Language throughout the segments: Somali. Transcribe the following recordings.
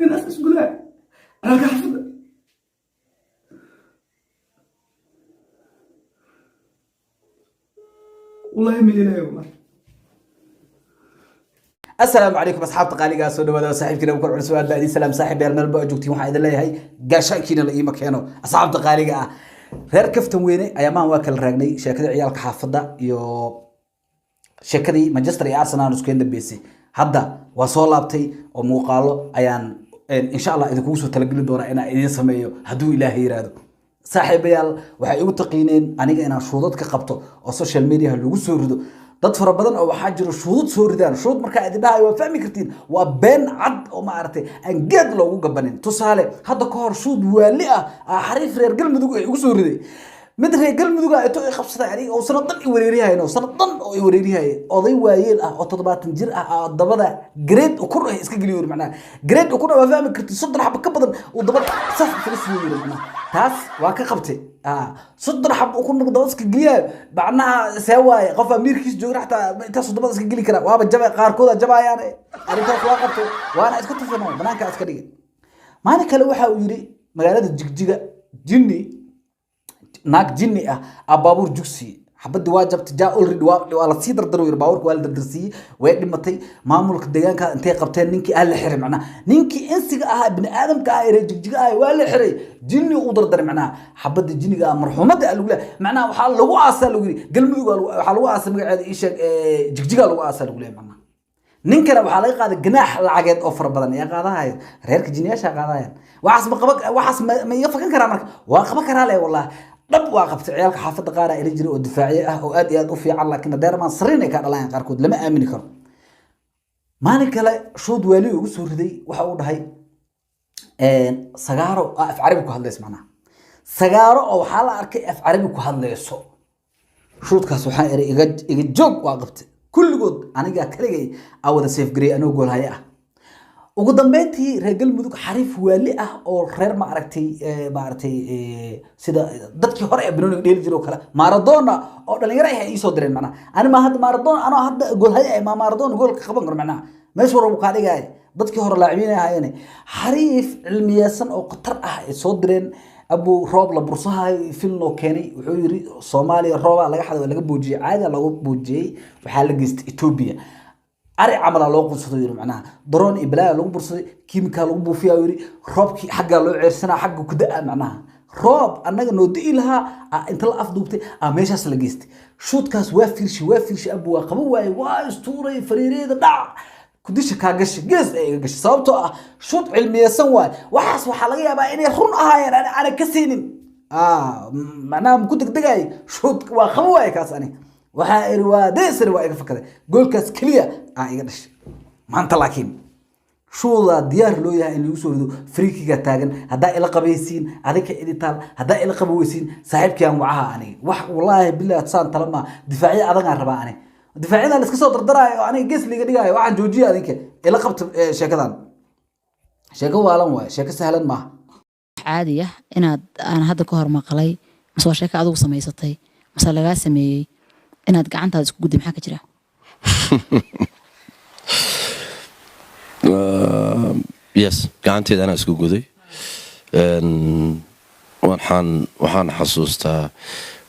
Nin as isgudaa ciyaalka xaafadda. Wallahi ma yeelayo, wallahi. Asalaamu calaykum asxaabta qaaligaa, soo dhawaada. Saaxiibkiina Abukar Culus, aad baa idin salaam. Saaxiib yaal, meel baa joogtiin, waxaan idin leeyahay gaashaankiina la iima keeno. Asxaabta qaaliga ah, reer kaftan weyne, ayaamahan waa kala raagnay sheekadii ciyaalka xaafadda iyo sheekadii Manchester iyo Arsenal isku dambeysay. Hadda waa soo laabtay oo muuqaalo ayaan insha Allah idinkugu soo talagelin doonaa inaan idiin sameeyo hadduu Ilaahay yiraahdo. Saaxiibayaal, waxay igu taqiineen aniga inaan shuudad ka qabto oo social media lagu soo rido. Dad fara badan oo waxaa jiro shuudad soo ridaan. Shuud markaa idin dhahayo waa fahmi kartiin, waa been cad oo maaragtay aan geed loogu gabanin. Tusaale, hadda ka hor shuud waali ah aa xariif reer Galmudug ay igu soo riday. Mid reer Galmudug ah ito i qabsaday aniga oo sanad dhan i wareerihayn, oo sanad dhan oo i wareerihay. Oday waayeel ah oo 70 jir ah oo dabada grade ukun ah iska geliyo, macnaha grade ukun ah waa fahmi karti, 30 xabo ka badan uu dabada saf isaga sii yiri. Macnaha taas waa ka qabtay, 30 xabo ukun dabada iska geliyayo, macnaha see waaye? Qof amiirkiis jooga xataa intaasuu dabada iska geli karaa, waaba jabay, qaarkooda jabayaan. Arrintaas waa qabtay, waana iska tufano, banaanka iska dhigay. Maalin kale waxa uu yidhi magaalada Jigjiga jinni, naag jinni ah aa baabuur jugsiiyey, xabadii waa jabtay, jaa already waa la sii dardar yiri, baabuurka waa la dardarsiiyey, way dhimatay. Maamulka deegaanka intay qabteen ninkii aa la xiray, macnaha ninkii insiga ahaa, bini aadamka ah ee reer Jigjiga ah waa la xiray, jinni uu dardaray. Macnaha xabadda jinniga ah marxuumadda ah lagu leeyahay, macnaha waxaa lagu aasaa lagu yiri Galmudug, waxaa lagu aasay magaceeda ii sheeg, Jigjiga lagu aasaa lagu leeyahay. Macnaha ninkana waxaa laga qaaday ganaax lacageed oo fara badan. Yaa qaadahaya? Reerka jiniyaasha qaadahayaan. Waxaas ma qaba? Waxaas ma iga fakan karaa? Marka waa qaban karaa le, wallahi dhab waa qabtay. Ciyaalka xaafadda qaar aa ila jiray oo difaacye ah oo aad iyo aad u fiican, laakiin hadeermaan sariin ay ka dhalayaan qaarkood, lama aamini karo. Maalin kale shuud waali ugu soo riday, waxa uu dhahay sagaaro af Carabi ku hadlayso. Macnaha sagaaro oo waxaa la arkay af Carabi ku hadlayso. Shuudkaas waxaan iri iga joog, waa qabtay. Kulligood aniga kaligay aa wada safe gareey anoo goolhaye ah. Ugu dambeyntii reer Galmudug xariif waali ah oo reer maaragtay maaragtay sida dadkii hore ee banooniga dheeli jiray oo kale, Maradona oo dhalinyaro ah ay iisoo direen. Macnaha ani ma hadda Maradona, anoo hadda goolhaye ah ma Maradona goolka qaban karo? Macnaha meesha warbu kaa dhigaya. Dadkii hore laacibiin ay ahaayeen, xariif cilmiyeysan oo khatar ah ay soo direen. Abu roob la bursahayo film loo keenay. Wuxuu yiri Soomaaliya roobaa laga xaday, waa laga boojiyey, caadi looga boojiyey, waxaa la geystay Ethiopia, ari camalaa loo qunsaday yiri. Macnaha daroon iyo balaaya lagu bursaday, kiimikaa lagu buufiyaa yiri, roobkii xaggaa loo ceersanaa, xagga ku da'a. Macnaha roob annaga noo di'i lahaa inta la afduubtay aa meeshaas la geystay. Shuudkaas waa fiirshay, waa fiirshay, abu waa qaban waaye, waa istuuray, fariireeda dhac kudisha kaa gashay, gees ay iga gashay, sababtoo ah shuud cilmiyeysan waaye. Waxaas waxaa laga yaabaa inay run ahaayeen, ana ka siinin. Macnaha maku degdegay, shuud waa qaban waaye kaas. Ani waxaa iri waa deesari, waa iga fakaday, goolkaas keliya aa iga dhashay maanta. Laakiin shuudaa diyaar loo yahay in lagu soo rido, friikiga taagan. Haddaa ila qabaysiin adinka iditaal, haddaa ila qaba weysiin saaxiibkiyaan wacaha. Aniga wax wallaahi billahi saan tala maa, difaacyo adagaan rabaa. Ani difaacyada la iska soo dardaraayo oo aniga gees liiga dhigaayo, waxaan joojiya. Adinka ila qabta sheekadan sheeko waalan waaye, sheeko sahlan maaha. Caadi ah inaad aan hadda ka hor maqlay, mase waa sheeko adigu samaysatay mase lagaa sameeyey, inaad gacantaada isku gudday, maxaa ka jira? Yes, gacanteeda anaa isku guday. Waxaan xasuustaa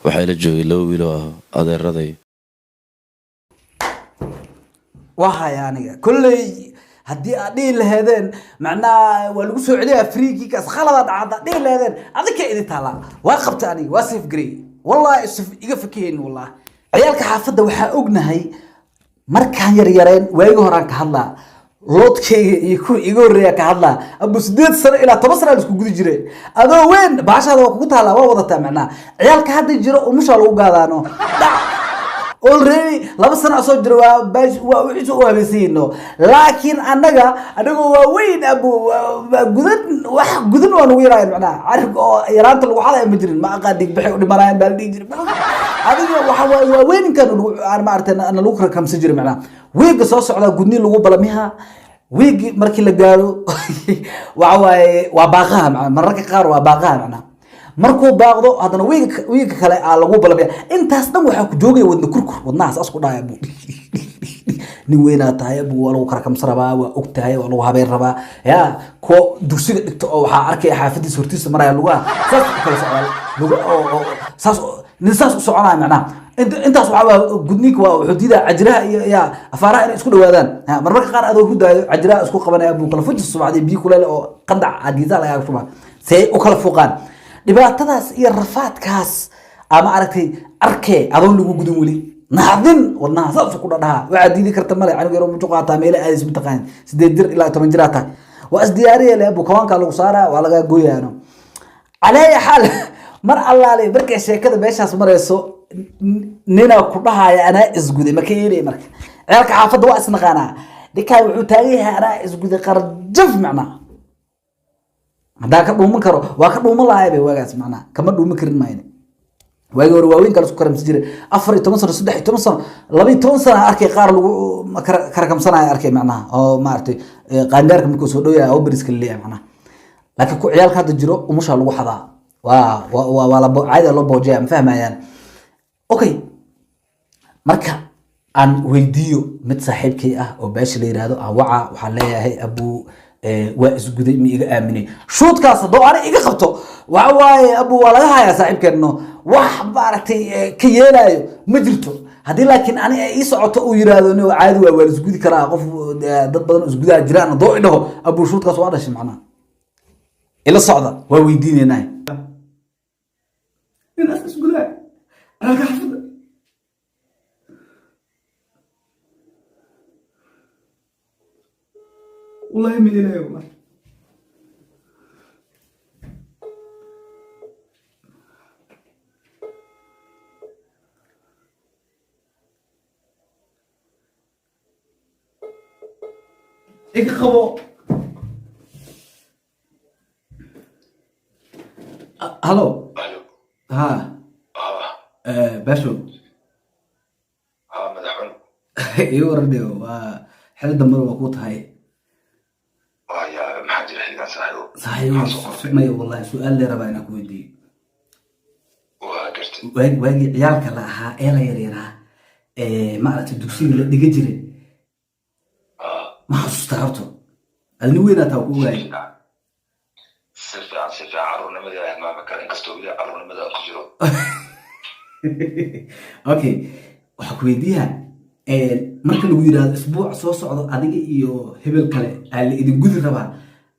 waxaa ila joogay laba wiil oo adeeraday. Waa haya aniga kolley haddii aad dhihi laheedeen macnaha waa lagu soo celiyaa freekigaas, khalada dhaca haddaad dhihi laheedeen, adinka idin taalaa. Waa qabta aniga, waa safe garey, wallahi isuf iga fakeheen. Wallahi ciyaalka xaafadda waxaa ognahay markaan yaryareen, waagi horaan ka hadlaa, loodkayga iyo kuwa iga horreeya ka hadlaa, abu 8 sano ilaa 10 sano la isku gudi jiray. Adoo weyn baashaada waa kugu taalaa, waa wadataa. Macnaha ciyaalka hadda jiro umushaa lagu gaadaano dhac, already 2 sano soo jiro, waa baash, waa wixiisa u habaysiino. Laakiin annaga anagoo waa weyn abu waa gudan, wax gudan waa nagu yaraayan. Macnaha carabka oo yaraanta lagu xadaya ma jirin, ma aqaan dhigbaxay u dhimanayaan baa la dhihi jiray. Adiga waxa waa waaweyninkan aan maaragtay na lagu rakamsan jiray. Macnaha wiiga soo socdaa gudniin lagu balamiha, wiigi markii la gaaro waxa waaye waa baaqaha. Macnaha mararka qaar waa baaqaha, macnaha markuu baaqdo haddana wiiga kale aa lagu balamiya. Intaas dhan waxaa ku joogaya wadna kurkur, wadnahaas as ku dhahaya buu. Nin weynaa tahay abu, waa lagu karakamsan rabaa, waa og tahay, waa lagu habeen rabaa. Ya kuwa dugsiga dhigto oo waxaa arkaya xaafadiisa hortiisa maraya, lugaha saas u kala socdaa, luga oo saas nin saas u soconaya. Macnaha intaas waxaa waa gudniinka, waa wuxuu diidaa cajiraha iyo ya afaaraha inay isku dhawaadaan. Marmarka qaar adoo hudaayo cajiraha isku qabanaya buu kala fujis subaxdii, biyo kuleel oo qandac geesaha lagaaga shubaa si ay u kala fuuqaan. Dhibaatadaas iyo rafaadkaas ama aragtay arkee adoon lagu gudin weli, naxdin wadnaha saas ku dhadhaha, waxaa diidi karta male. Canug yaro mujuq qaataa, meelo aadis mataqaanin, 8 jir ilaa 10 jir aa tahay, waa isdiyaariya le abu, kawaankaa lagu saaraa, waa lagaa gooyaano. Calaa xaal, mar allaale markay sheekada meeshaas marayso, ninaa ku dhahaya anaa isguday, ma ka yeelaya. Marka ciyaalka xaafadda waa isnaqaanaa, ninkaa wuxuu taagan yahay anaa isguday, qarjaf. Macnaha haddaa ka dhuuman karo waa ka dhuuman lahaay bay waagaas, macnaha kama dhuuman karin mayne. Waagii hore waaweyn kale isku karamsan jiray, 14 sano, 13 sano, 12 sano arkay qaar lagu karakamsanaya arkay, macnaha oo maaragtay qaangaarka markuu soo dhow yahay oo beriska laleeyahay macnaha. Laakiin ku ciyaalka hadda jiro umushaa lagu xadaa, waa la caadi loo boojaya, ma fahmayaan? Okay, marka aan weydiiyo mid saaxiibkay ah oo Baashi la yiraahdo aan waca, waxaan leeyahay abu, waa isguday, ma iga aaminay shuudkaas? Haddoo ani iga qabto, waxa waaye abu waa laga hayaa saaxiibkeenno, wax maaragtay ka yeelaayo ma jirto. Haddii laakiin ani ay ii socoto uu yiraahdo ni caadi waa la isgudi karaa, qof dad badan oo isgudaa jiraan, haddoo i dhaho abu shuudkaas waa dhashay, macnaha ila socda, waa weydiinaynaa. Nin as isgudaa ciyaalka xaafadda. Wallahi ma yeelayo, wallahi. Iga qabo. Halo. Alo. Ha. Ha. Basho. Ha, madaxweyne. Ii waran, waa xili dambena waa ku tahay. Waya, maxaa jira xilligan, saaxiibo? Saaxiib. Maxaa soo qortay? Maya, wallahi su-aal lee rabaa inaan ku weydiiyo. Waa gartay. Waagii ciyaalka la ahaa ee la yaryaraa ee maaragtay dugsiga la dhiga jiray, ma xasuustaa horto? Adni weynaa taa ku ogaayay. Si fiican, si fiican. Carruurnimadii aan hilmaami kara, inkastoo weli carruurnimada aan ku jiro. Okay, waxaa ku weydiiyaa, marka lagu yidhaahdo isbuuc soo socdo adiga iyo hebel kale aa la idin gudi rabaa,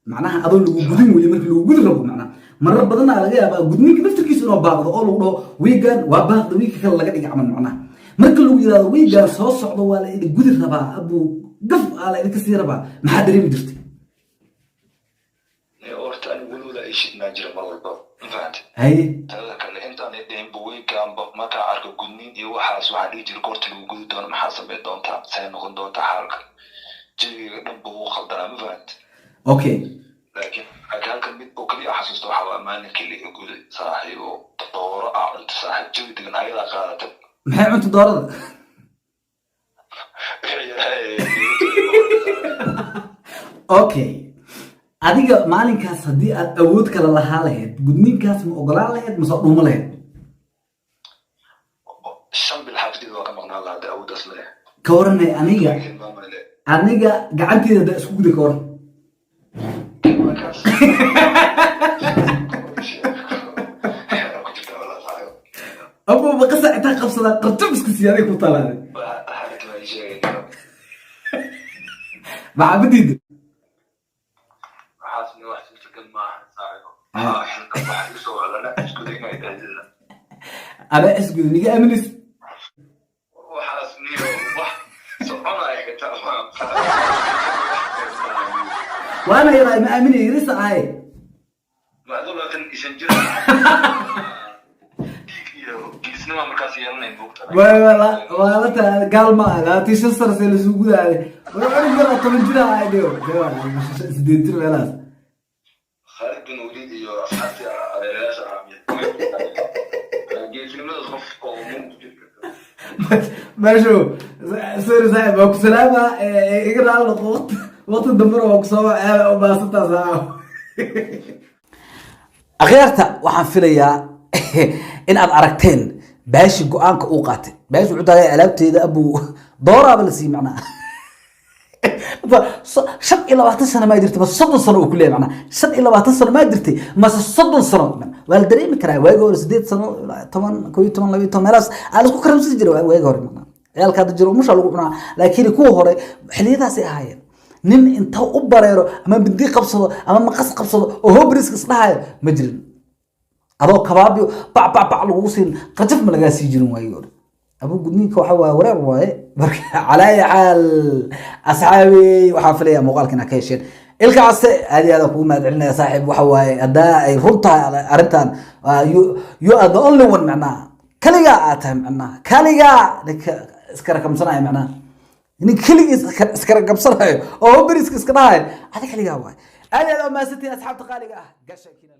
macnaha adoo lagu gudin weli, marka lagu gudi rabo, macnaha marar badanaa laga yaabaa gudniinka naftirkiisa inuu baaqdo oo lagu dhaho wiigan waa baaqda, wiigka kale laga dhiga camal. Macnaha marka lagu yidhaahdo wiigan soo socdo waa la idin gudi rabaa, abuu gaf aa la idinka sii rabaa, maxaa dareemi jirtay? Horta anigu weliwala ay shidnaan jira mar walba, ma fahantay? Haye. Talada kale intaan ay dhihin buweygaanba, markaan arko gudniin iyo waxaas, waxaan dhihi jiray goorta lagu gudi doono maxaa samayn doontaa, see noqon doontaa xaalka, jawiga dhan buu u khaldanaa, ma fahantay? Okay. Laakiin halkan mid oo keliya xasuusta waxaa waa maalinkii la guday, saaxiibo, dooro ah cunto, saaxiib, jawi degan ayadaa qaadata. Maxay cunta doorada? Okay, adiga maalinkaas haddii aad awood kale lahaa lahayd, gudniinkaas ma ogolaan lahayd mase dhuumo lahayd? 5 bil xaafadeeda waa ka maqnaan lahaa hadda awooddaas ma leh. Ka waranay aniga? Aniga gacanteeda haddaa isku guda, ka waran? Markaas ku jirta walaa, saaxiib. Abu maqasa intaa qabsadaa qarjab isku siiya, adiga ku talaaday. Xaaladda waa ii sheegay. Maxaa ma diiday? Waxaasna wax suurtagal maaha, saaxiibo. Xilka waxa igu soo wacdana isku day inay dhahdida. Anaa isguda niga aaminaysa. Waxaas niyo wax soconaya xitaa. Waana yaraa, ma aaminaya, yarisa ahay. Macdu 25 jir dhiig iyo geesnima markaas yeelanayn buugta. Waa la taa gaal ma ah, 25 sano see lasuu gudaaday? War cunug yar oo 10 jir ah ay dhigo, 8 jir meelahaas. Khaalid bin Waliid iyo asxaabtii adeerayaasha caamiya geesnimada qof oo mun ku jiri karta. Meeshu sorry saaxib, waa ku salaama, iga raali noqo, waqti dambena waa kusoo aada u baasantaa saaxib. Akhyaarta, waxaan filayaa in aad aragteen Baashi go-aanka uu qaatay. Baashi wuxuu taagay alaabteeda abuu dooraaba la siiyey macnaha. 25 sano maa jirtay mase 30 sano uu ku leeyahay? Macnaha 25 sano maa jirtay mase 30 sano? Waa la dareemi karaa. Waagi hore 8 sano, 10, 11, 12, meelahaas aa laisku karamsan jiray waagi hore. Macnaha ciyaalka hadda jiro umusha lagu cunaa, laakiin kuwa hore xilliyadaasay ahaayeen. Nin inta u bareero ama bindi qabsado ama maqas qabsado oo hobriska isdhahayo ma jirin. Adoo kabaabyo bac bac bac lagugu siin, qajaf ma lagaa sii jirin waagii hore. Abu gudniinka waxa waaye wareer waaye. Marka calaa ayi xaal, asxaabi, waxaan filayaa muuqaalka inaad ka hesheen. Ilkaase aad iyo aad aan kugu mahad celinaya, saaxiib. Waxa waaye haddaa ay run tahay arrintan, you are the only one, macnaha kaligaa aad tahay, macnaha kaligaa ninka iska rakamsanayo, macnaha nin keligiis iska rakamsanayo oo beriska iska dhahayo, adi kaligaa waaye. Aad iyo aad aa mahadsantihiin, asxaabta qaaliga ah. Gashankiina.